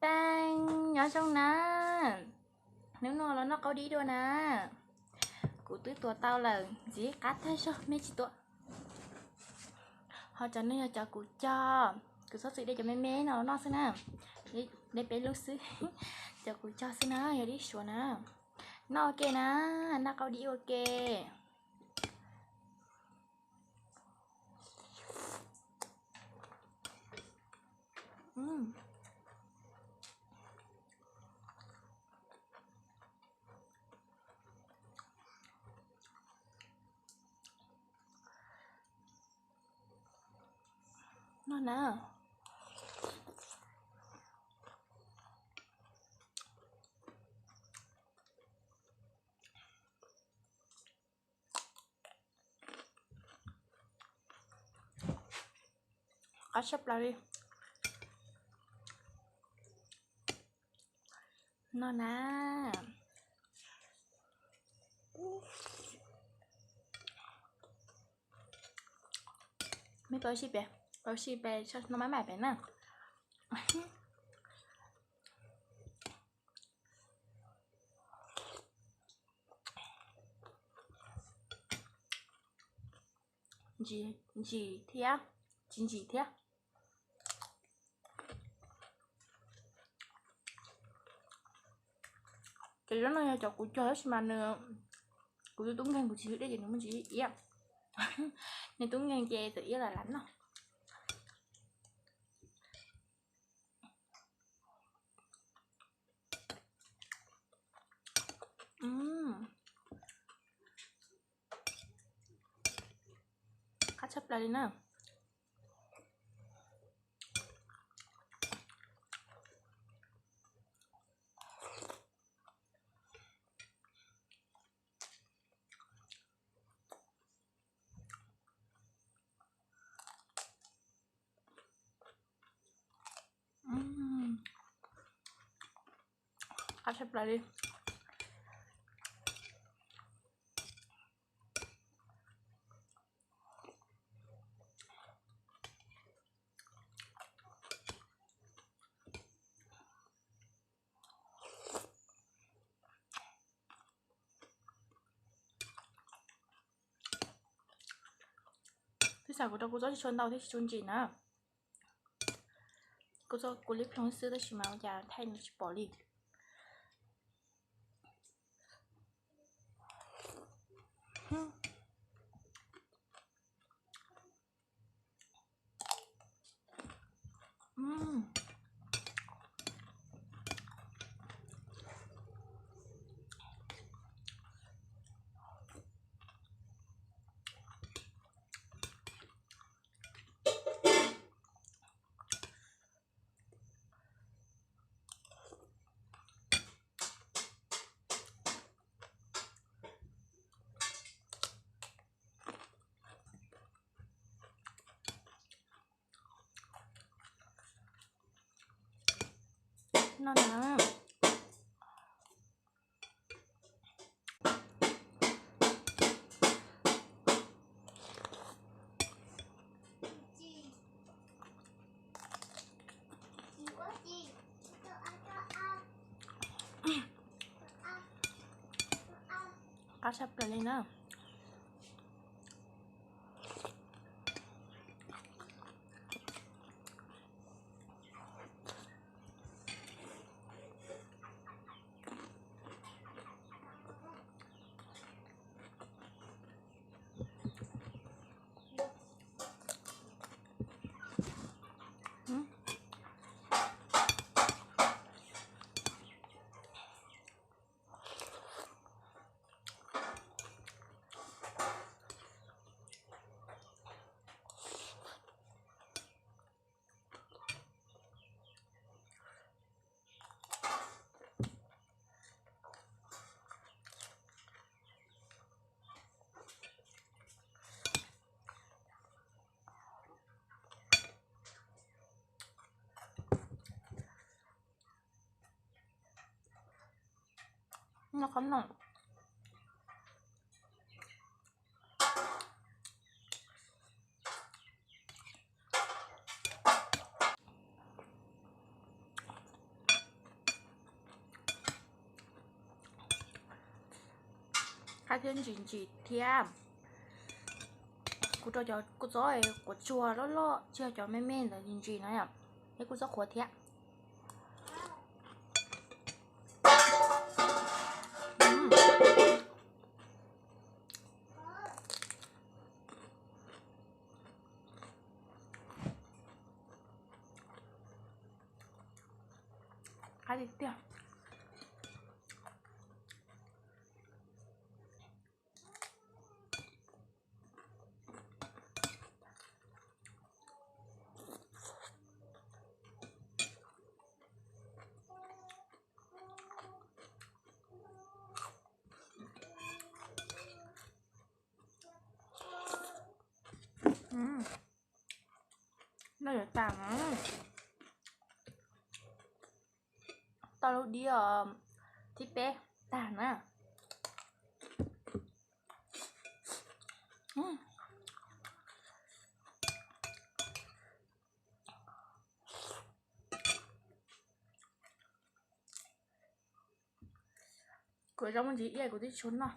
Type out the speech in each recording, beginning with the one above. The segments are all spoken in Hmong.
Peb, nyob zoo na. Hnub no los noj qaub dib dua na. Kuv twb tuav tau lawm, ntxiv qab tag zog mej tsis tuav. Ho cov no yog cov kuv cog, kuv txhob txwm de cov me me no los noj xwb na. De peb lub xwb. Cov kuv cog xwb na, yog dib suav na. Noj ua ke na, noj qaub dib ua ke. Noj na. Qab tshaj plaws li. Noj na. Mej pab sib pem, pab sib pem, noj maj maj pem na. Ntsim thiab, tsis ntsim thiab. Cov zaub no yog cov kuv cog tab sis mas nws, kuv tus tub nkeeg kuv tsis hwm dej ces nws muaj ntsis iab. Nws tub nkeeg ces txawm iab los lam noj. Qab tshaj plaws li na. Qab tshaj plaws li. Twb xav kuv rau kuv txob tsis tshua ntau thiab tsis tshua ntsim na. Kuv txob kuv lib ploog xwb tab sis mas ua cas thaij no tsis pom li. No na. Qab tshaj plaws li na. Noj qab noj. Qab thiab ntsim ntsim thiab. Kuv rau cov kua txob quav tsuag loj loj, tsis yog cov me me ntawd ntsim ntsim no, thiab kua txob qhuav thiab. Qab tiag tiag. Noj yuav tas na. Tau lub dib thib peb tag na. Kuv zoo ntsis iab kuv twb tsis noj.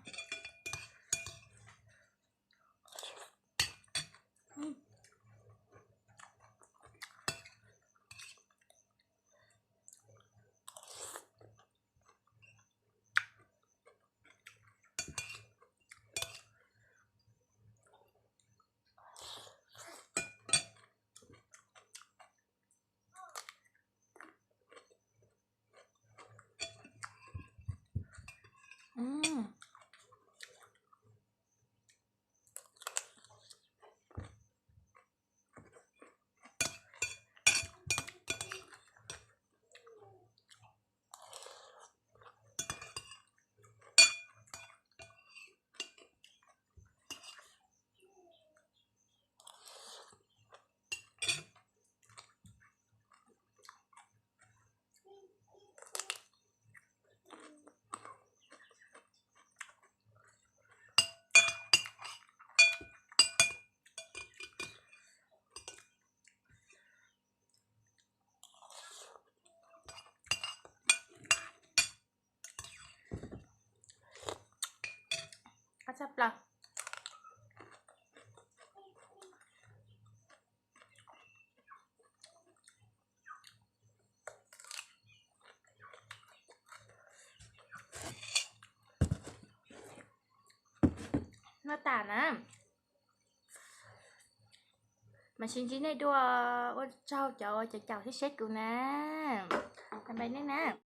Qab tshaj plaws. Noj tas na. Mam sib ntsib nej dua, ua tsaug cov caum thiab saib kuv na. Bye bye nej na.